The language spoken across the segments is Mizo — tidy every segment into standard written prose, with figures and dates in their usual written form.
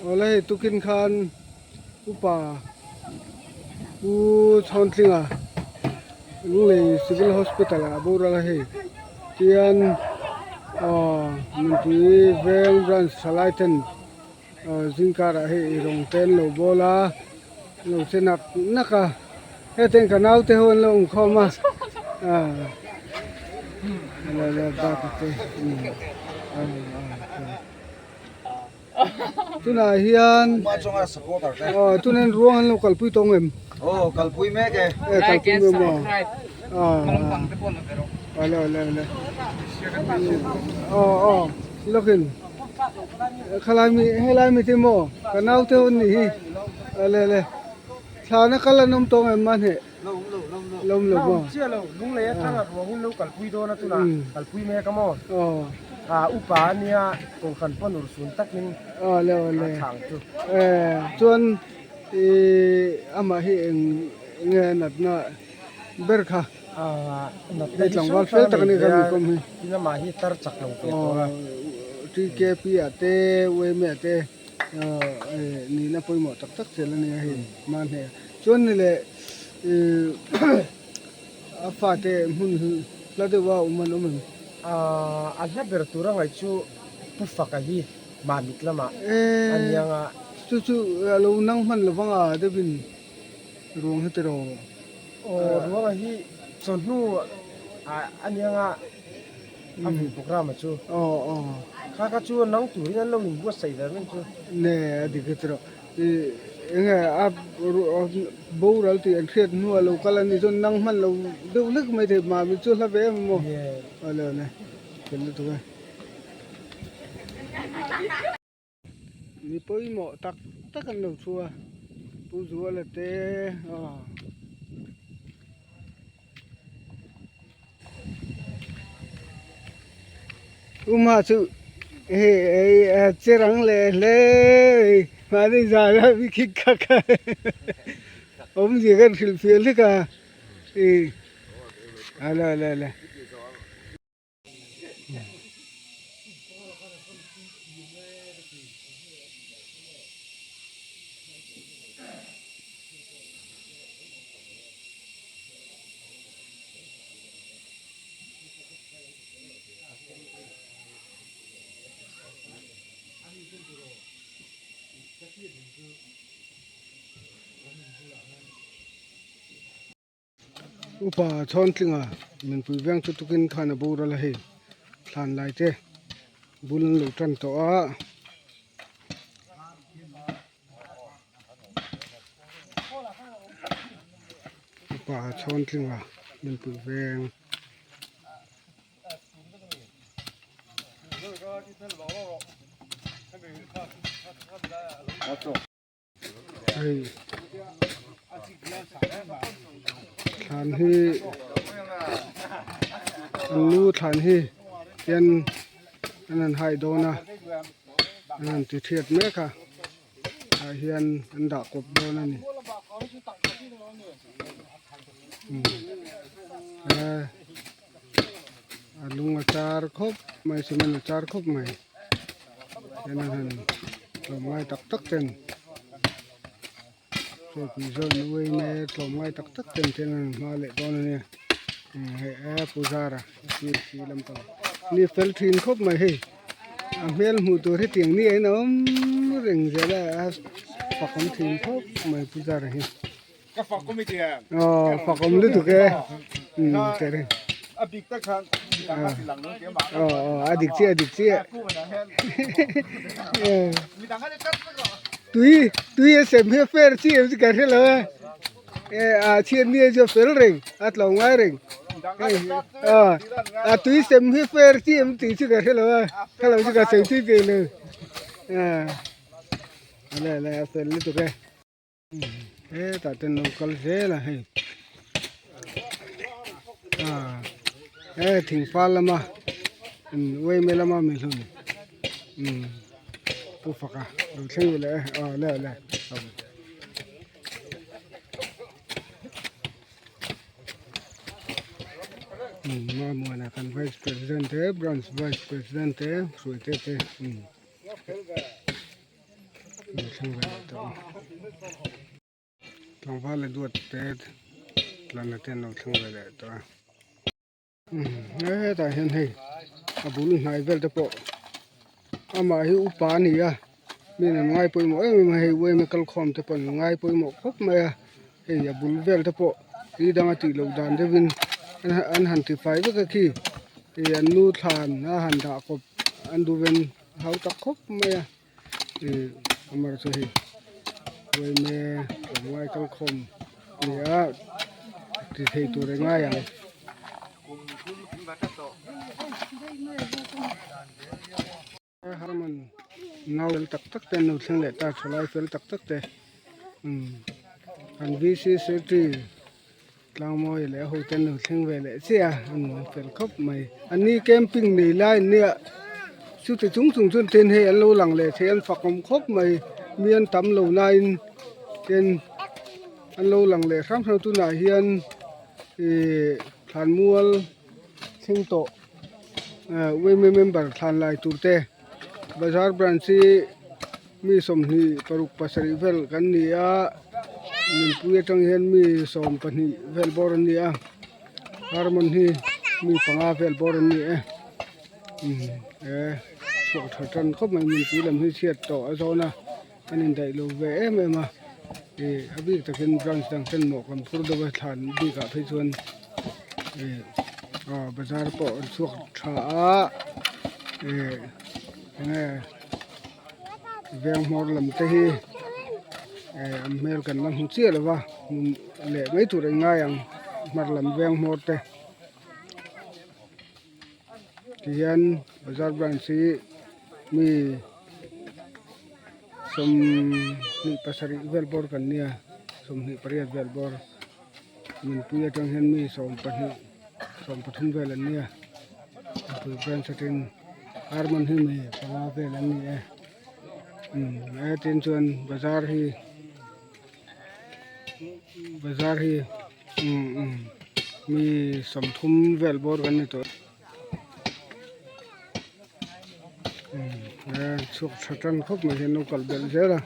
Awle hei tukin khan upa Pu Chhawntlinga Lunglei Civil Hospital ah a boral a hei tian aw Nunpui veng branch thalai ten aw zingkar ah hei eirawng te an lo bawl a an lo che nak nak a hetiang ka naute ho an lo awm khawm a aw te tunah hian aw tunah hian ruang an lo kalpui tawng em aw kalpui mek e e kalpui mek maw aw awle awle awle aw aw lawkin khalai mi helai mi te maw ka naute ho an nih hi awle awle thlana kal an awm tawng em mahni lo awm lo lo awm lo lo awm lo maw chiah lo lunglei atanga ruang in lo kalpui dawn a tunah kalpui mek a maw aw ah upa ania kohhran pawn urhsun takin aw le aw le a chhang chu eh chuan ih amah hi eng enge natna ber kha ah natna hei hi tlangval fel tak ani kan kawm hi tin amah hi tar chak lo ve tawh a aw TKP ah te UMA ah te aw eh nihna pawimawh tak tak zel ania hei mahni Chuan ni leh ih a fate hmun hla deuh a awm an awm em? Aaa a hla ber tur a ngaih chu Pu Faka hi Mamit lamah a niang a. Chu chu a lo nang hman lo vang a deuhin ruang hi tiraw? Aw ruang a hi chawhnu a niang a a vui programme a chu. Aw aw. Kha kha chu nang turin an lo inbuatsaih ve reng chu. Ne a dik hi tiraw. Enge a boral tih an hriat hnuah lo kal a nih chuan nang hman lo deuh hlek mai thei mahni chu hla ve em maw awle awle fel lutuk e. Mi pawimawh tak tak an lo thu a Pu Zuala te aw. Uma chu hei a che rang leh hle mahni zan a mi khik kha kha awmzia kan hrilh fiah hlek a ih ala ala ala. Upa Chhawntlinga nunpui veng chu tukin khan a boral a hei thlan lai te bul an lo tan tawh a. Upa Chhawntlinga nunpui veng. Hei thlan hi an lu thlan hi hian an han hai dawn a an han ti thiat mek a tah hian an dah kawp dawn a ni a lung a char khawp mai cement a char khawp mai hian an han tlawmngai tak tak ten chawlhpui zawn uai mek tlawmngai tak tak ten ten an han hma leh dawn a nia hei e pu zara sir si lampang ni fel thin khawp mai hei a hmel hmuh tur hi tiang ni ain a awm reng zel a a fakawm thin khawp mai pu zara hi. Ka fak awm i ti em? Aw fak awm lutuk e. Um teh reng. A bik tak khan midang a ti lang lo keimah. Aw aw a dik chiah a dik chiah. Midang a ti tlat vek lo. Tui tui a sem hi a fair chi em chu ka hre lo e. E a chhiat ni chu a fel reng a tlo ngai reng. Aw a tui sem hi fair chi em tih chu ka hre lo a. Ka lo chu ka sawi tui ve lo. A le le a fel lutuk e. Hetah ten lo kal zel a hei ah he thingfal lama uaime lama mi hlun umm pu faka lo thleng ve leh e aw le le umm Mamuana kan vice president te branch vice president te hruaite te umm. Lo thleng ve leh tawh ang. Tlangval leh duat te tlanna te an lo thleng ve leh tawh a. Hetah hian hei a bul hnai vel te pawh amah hi upa a ni a mi an ngai pawimawh em em a hei uaima kalkhawm te pawh an ngai pawimawh khawp mai a hei a bul vel te pawh ni danga tih loh dan deuhin an han ti fai vek a khi ih an nu thlan a han dah kawp an duh ven hau tak khawp mai a ih amar chu hei uaima tlawmngai kalkhawm a ni a ti thei tur a ngai ang. Harman nau fel tak tak te an lo thleng leh ta thalai fel tak tak te umm an VC secretary Tlangmawi leh a hote an lo thleng ve leh chiah a an fel khawp mai an ni camping nei lai an nia chuti chung chung chuan ten hei an lo lang leh thei an fakawm khawp mai mi an tam lo laiin ten an lo lang leh hrang hrang tunah hian ihh thlanmual thleng tawh yma member thlan lai tur te bazar branch hi mi 26 pasarih vel kan ni a nunpui atang hian mi 12 vel bawr an ni a harmon hi mi panga vel bawr an ni e e chhuak tha tan khawp mai nunpui lam hi chhiat tawh a zawn a an indaih lo ve em em a ih a bik takin branch dang ten mawh kan phur deuh a thlan bikah phei chuan ih aw bazar pawh an chhuak tha a ih enge veng hmawr lam te hi eh an hmel kan la hmu chiah lo va leh mai tur an ngai ang hmar lam veng hmawr te tihian bazar branch hi mi 27 vel bawr kan nia 28 vel bawr nunpui atang hian mi 12 13 vel an nia nunpui branch atangin arman hi mi panga vel an ni e umm a tin chuan bazar hi bazar hi umm umm mi 30 vel bawr kan ni tawh. Chhuak tha tan khawp mai hian lo kal belh zel a.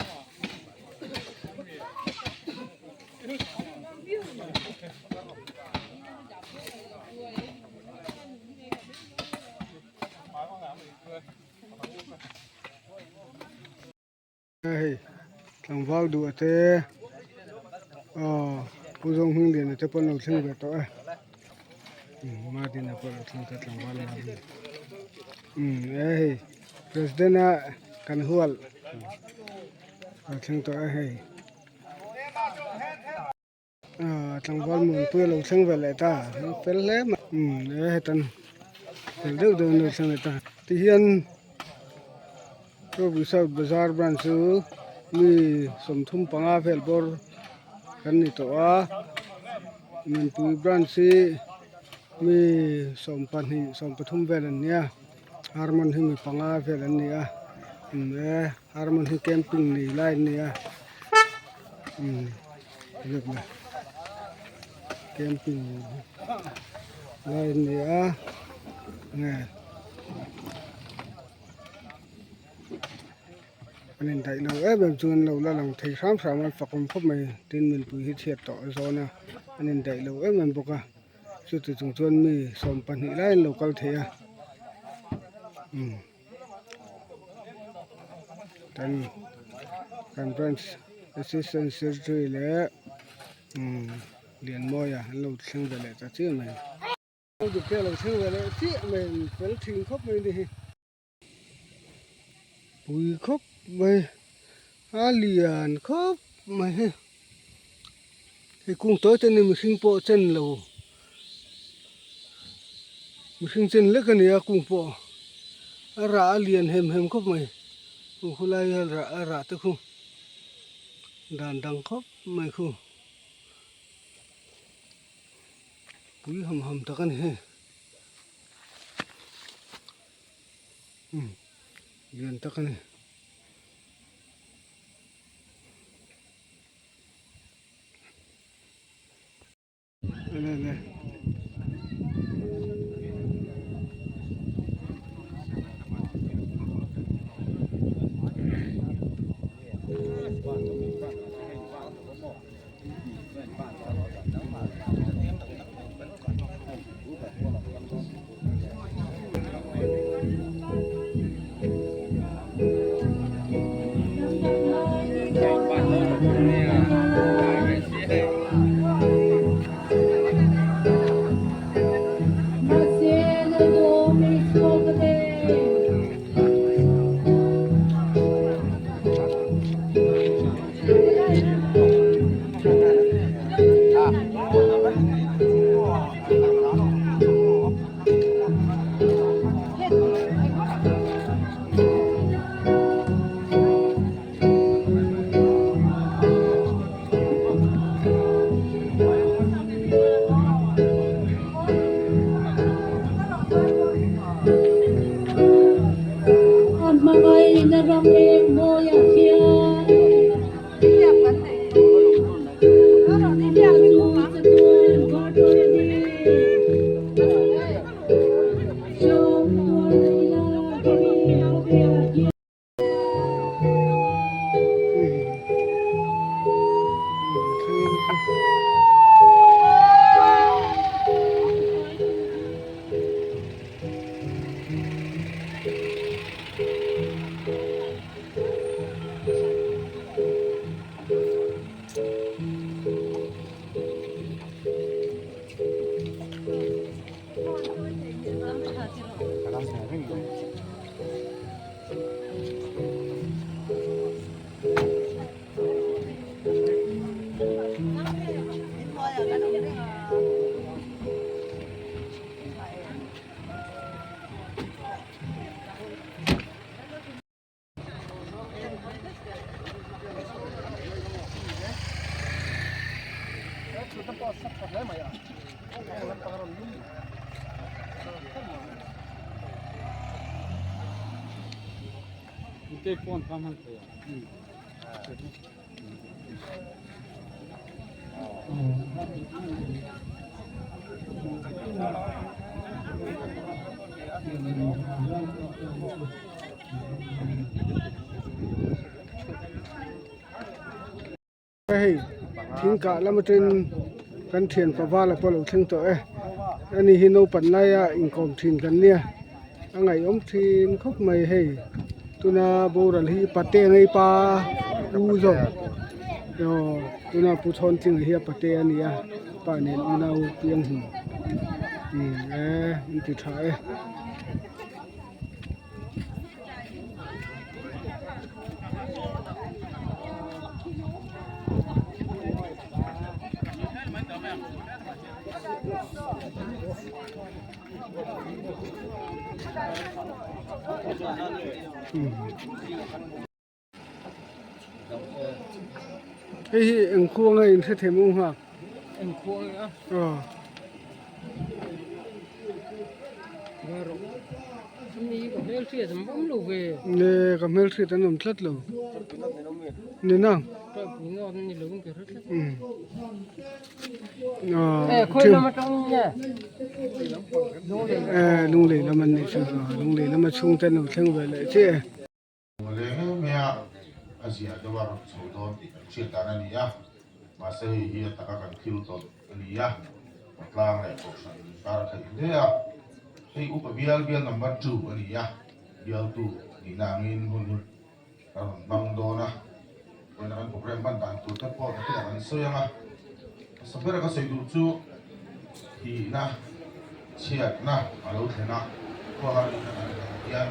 Hei tlangval duh te aw Pu Zawng hming lian te pawh an lo thleng ve tawh e Madina pawh a lo thleng ta tlangval Madina umm e hei president a kan hual a lo thleng tawh e hei. Tlangval muanpui a lo thleng ve leh ta fel hle mai umm e hetan fel deuh deuh an lo thleng leh ta tihian Ropui South Bazar branch chu mi 35 vel bawr kan ni tawh a Muanpui branch hi mi 12 13 vel an nia Harmon hi mi panga vel an ni a umm e Harmon hi camping nei lai an ni a umm. Camping lai a ni a nge an indaih lo em em chuan lo la lang thei hram hram a fakawm khawp mai tin mipui hi chhiat tawh a zawn a an indaih lo em em bawk a chuti chung chuan mi 12 lai an lo kal thei a umm. Kan kan branch assistant secretary leh umm Lianmawia an lo thleng ve leh ta chiah mai. Dik te a lo thleng ve leh chiah mai an fel thin khawp mai ni hi. Pui khawp mai a lian khawp mai hi hei kung tawi te ni mihring pawh chen lo mihring chen lek a ni a kung pawh a rah a lian hem hem khawp mai kung khu lai hian rah a rah te khu dan dang khawp mai khu pui ham ham tak a ni hei umm lian tak a ni. Hei thing kah lam atangin kan thian pavala pawh a lo thleng tawh e ani hi naupan laia inkawm thin kan nia a ngaihawm thin khawp mai hei tuna boral hi pate a ngei pa u zawk aw tuna pu chhawntlinga hi a pate a ni a pa nen unau piang hmun e an ti tha e. Hei hi eng khuang a inhre thei maw nghak? Eng khuang a? Aw. Ne ka hmelhriat an awm tlat lo. Ni nang. Umm. Lunglei lam an nih chu lunglei lama chhungte an lo thleng ve leh chiah e. Leng em mai a, a zia deuh a rawn chho dawn tih kan hriat dan a ni a, mahse hei hi a taka kan thil tawlh a ni a, khawtlang leh kohhran inkar a theih hle a, hei upa bial bial number 2 a ni a, bialtu nihna angin hun hi ka rawn hmang dawn a, vawiin kan programme hman dan tur te pawh nakinah kan sawi ang a, hmasa bera ka sawi duh chu thihna, chhiatna a lo thlen a, khuaharin a kan thlen hian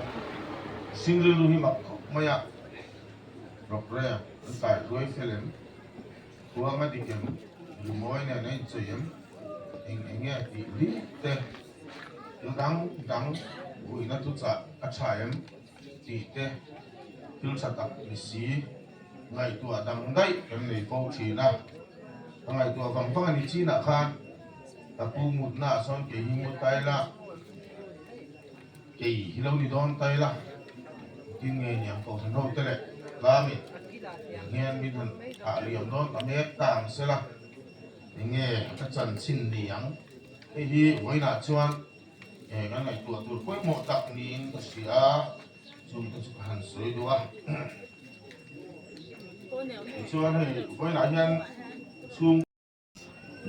hring rilru hi mak khawp mai a, programme an kai hruai fel em, khuang a dik em, rimawi nen a inchei em, eng eng nge tih hlip te, thil dang dang vuina thuchah a tha em. Tih te thil tha tak ni si ngaihtuah dang daih kan nei fo thin a, ka ngaihtuah vang vang a ni chinah khan ka pu mutna ah sawn kei hi mu ta ila, kei hi lo ni dawn ta ila tin ngei niang kohhran ho te leh tlangin hian min han thah liam dawn ta mek ta ang sela enge ka chanchin ni ang hei hi vawiinah chuan. He kan ngaihtuah tur pawimawh tak niin ka hria a, chung te chu ka han sawi duh a. Tichuan hei vawiinah hian chhung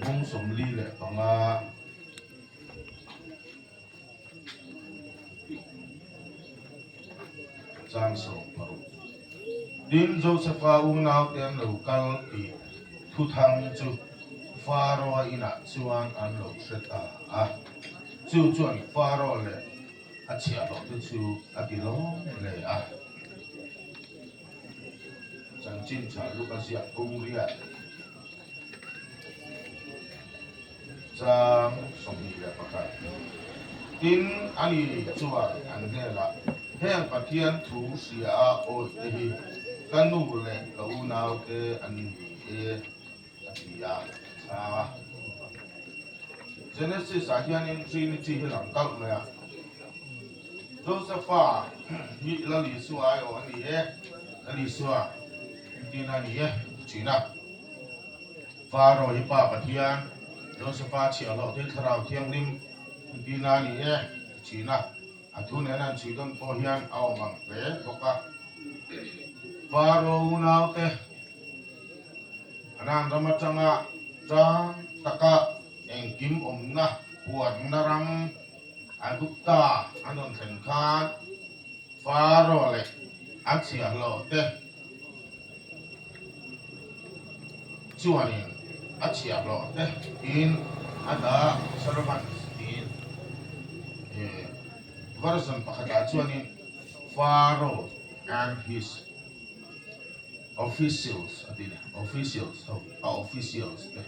bung 45 chang 60 Tin, Josefa unaute an lo kal tih thuthang chu Pharaoh-a inah chuan an lo hre ta a. Chu chuan Pharaoh leh a chhiahhlawhte chu a ti lawm hle a. Chanchin tha Luka ziak kung riat chang 21. Tin, ani chuan an hnenah, Heng Pathian thu hria a awihte hi ka nu leh ka unaute an ni e, a ti a, a chhang a. Genesis ah hianin Trinity hi lang kalh mai a, Josepha hi Lal Isua aiawh a ni e, Lal Isua entirna a ni e ti thin a. Pharaoh hi Pa Pathian, Josepha chhiahhlawh thil Thlarau Thianghlim entirna a ni e ti thin a. A thu nena an chhui dawn pawh hian a awm ang hle bawk a. Pharaoh unaute Kanaan ram atanga tang taka engkim awmna huanna ram Aigupta an rawn thlen khan Pharaoh leh a chhiahhlawhte chuanin a chhiahhlawhte tiin a dah servants tiin version pakhatah chuanin Pharaoh and his Officials a ti ni, officials ho, a officials te.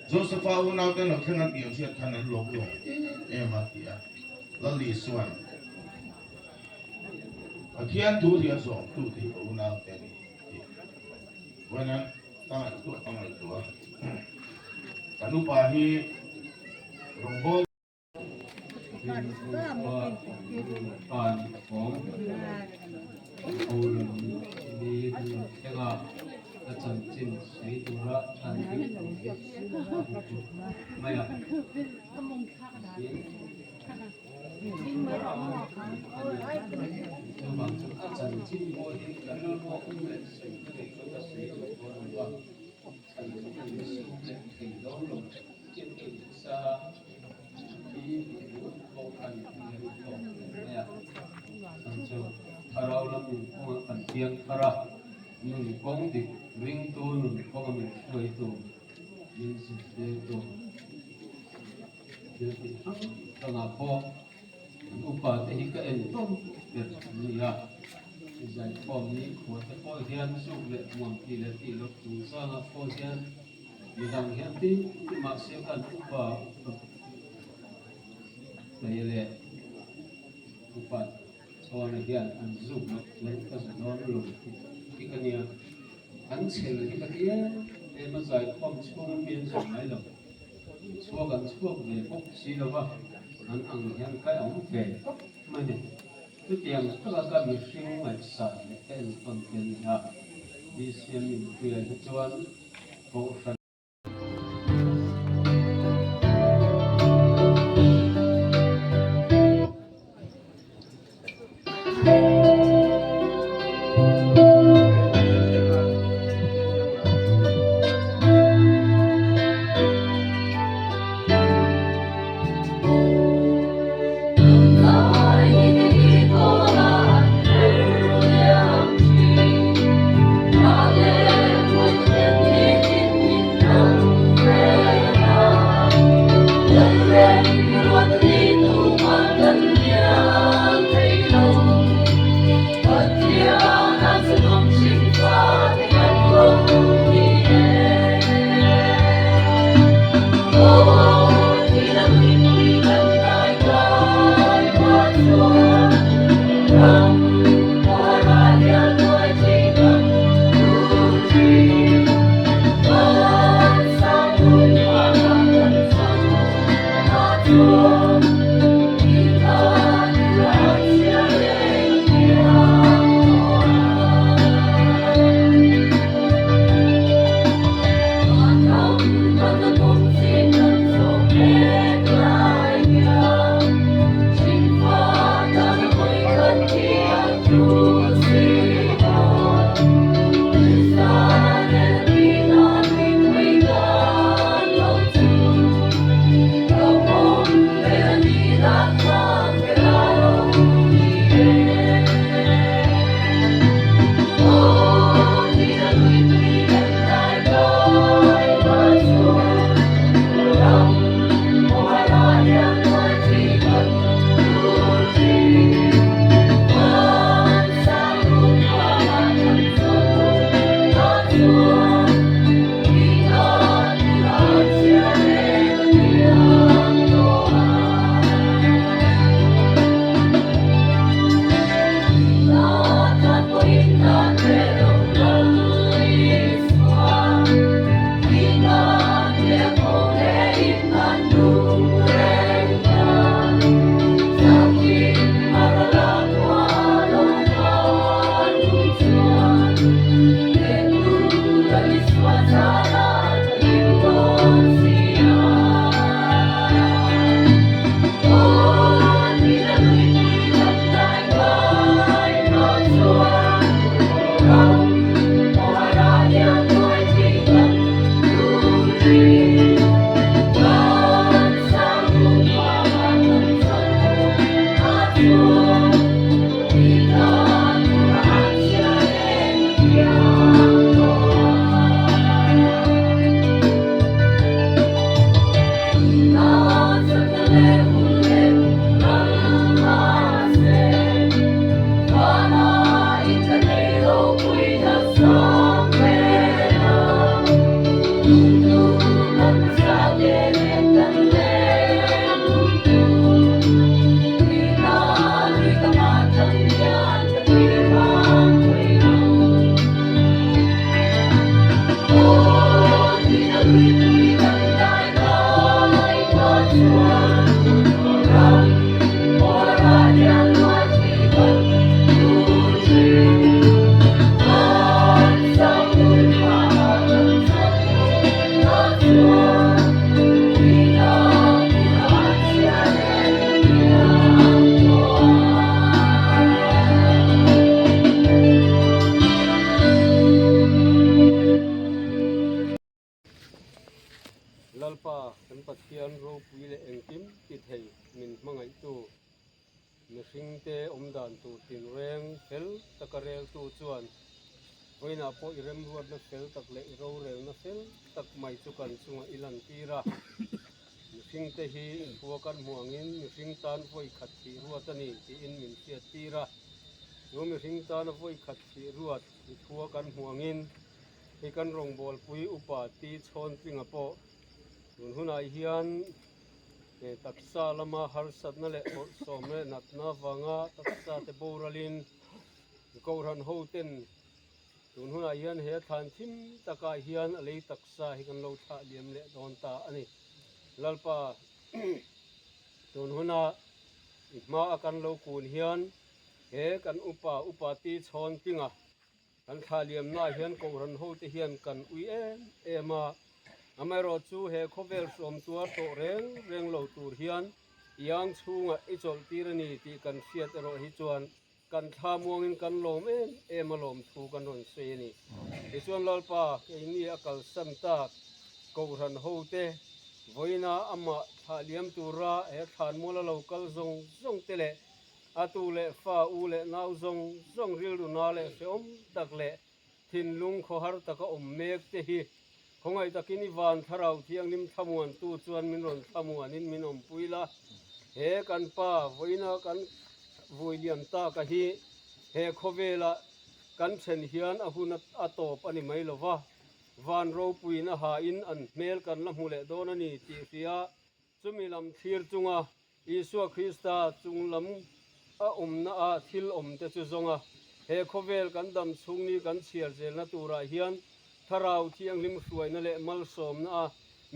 Josepha unau te lo thleng an tih ang hriat khan an lawm lawm em em a ti a. Lal Isua'n Pathian thu hi a zawm tu te hi ka unau te a ni a ti. Vawiin an. Ka ngaihtuah ka ngaihtuah a. Kan upa hi rawngbâwl. taka reltu chuan vawiinah pawh i remruatna fel tak leh i rorelna fel tak mai chu kan chungah i lantir a. Mihringte hi khua kan hmuh angin mihring tan vawi khat thih ruat a ni tiin min hriattir a. Chu mihring tana vawi khat thih ruat i khua kan hmuh angin hi kan rawngbawlpui upa Ti Chhawntlinga pawh tun hunah hian taksa lama harsatna leh bawrhsawm leh natna avanga taksa te boralin Kohhran hoten Tun hunah hian he thlan thim takah hian a lei taksa hi kan lo thlah liam leh dawn ta a ni. Lalpa, tun huna i hmaa kan lo kun hian he kan upa upa ti chhawn tinga kan thlah liamnaah hian Kohhran hote hian kan ui em em a. Amaherawhchu he khawvel hrawm tuar tawh reng reng lo tur hian i ang chhungah i chawlh tir a ni tih kan hriat erawh hi chuan Kan thla muangin kan lawm em em a lawm thu kan rawn sawi a ni. Tichuan Lalpa, keini a kalsan tak Kohhran hote vawiina amah thlah liam tura he thlanmual a lo kal zawng zawng te leh a tu leh fa u leh nau zawng zawng rilru na leh hrehawm tak leh thinlung khawhar taka awm mek te hi khawngaih takin i van thlarau thianghlim thlamuantu chuan min rawn thlamuanin min awmpui la. He kan pa vawiina kan vui liam taka hi he khawvela kan then hian a hun a tawp a ni mai lo va, van ropuiin a hain an hmel kan la hmu leh dawn a ni tih hria chumi lam thlir chunga Isua Krista chung lam a awmna a thil awm te chu zawng a, he khawvel kan dam chhung ni kan chhiar zelna turah hian Thlarau Thianghlim hruaina leh malsawmna a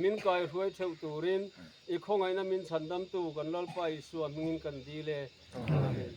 min kaihruai theuh turin i khawngaihna min chhandamtu kan Lalpa Isua hmingin kan dil e. Amen.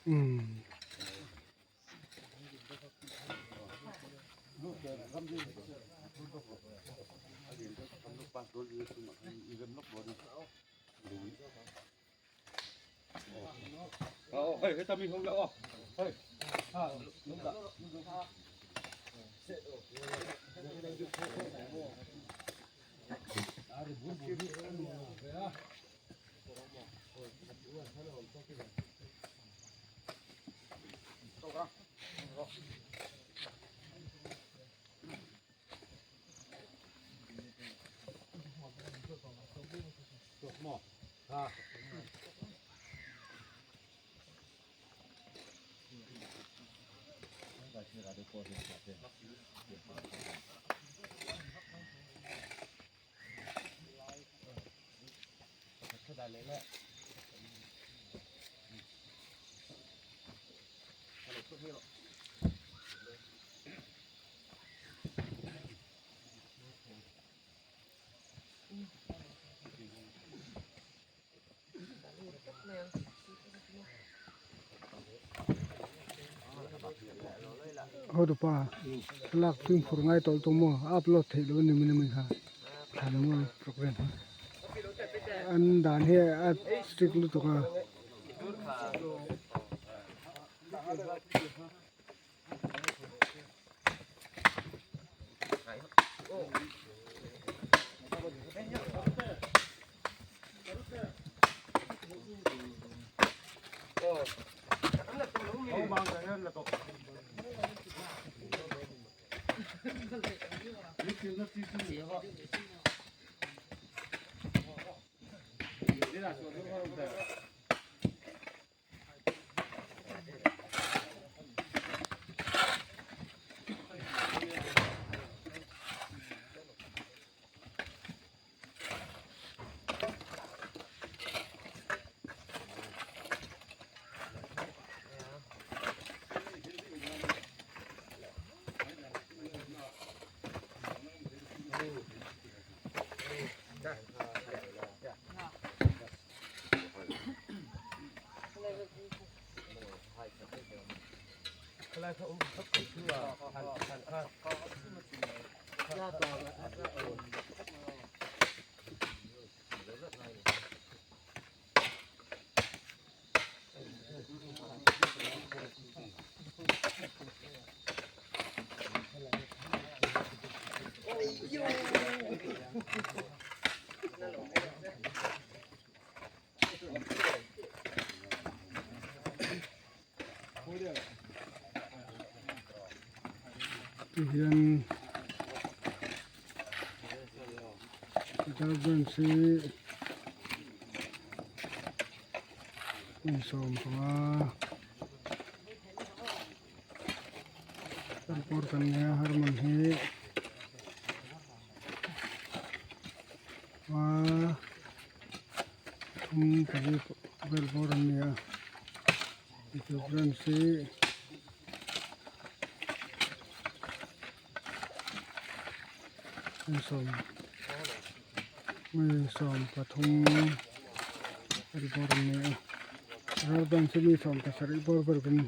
Umm. Hotupa thlalak fimkhur ngai tawlh tawh maw a upload theih loh a ni mai mai kha thla lo maw program kha an dan hi a strict lutuk a. Tihian guitar branch hi hmun 15. bawr kan nei a harmon hi a thum pali vel bawr an ni a equipments hi mi 13 vel bawr an ni a rubber band chu mi 17 bawr vel kan.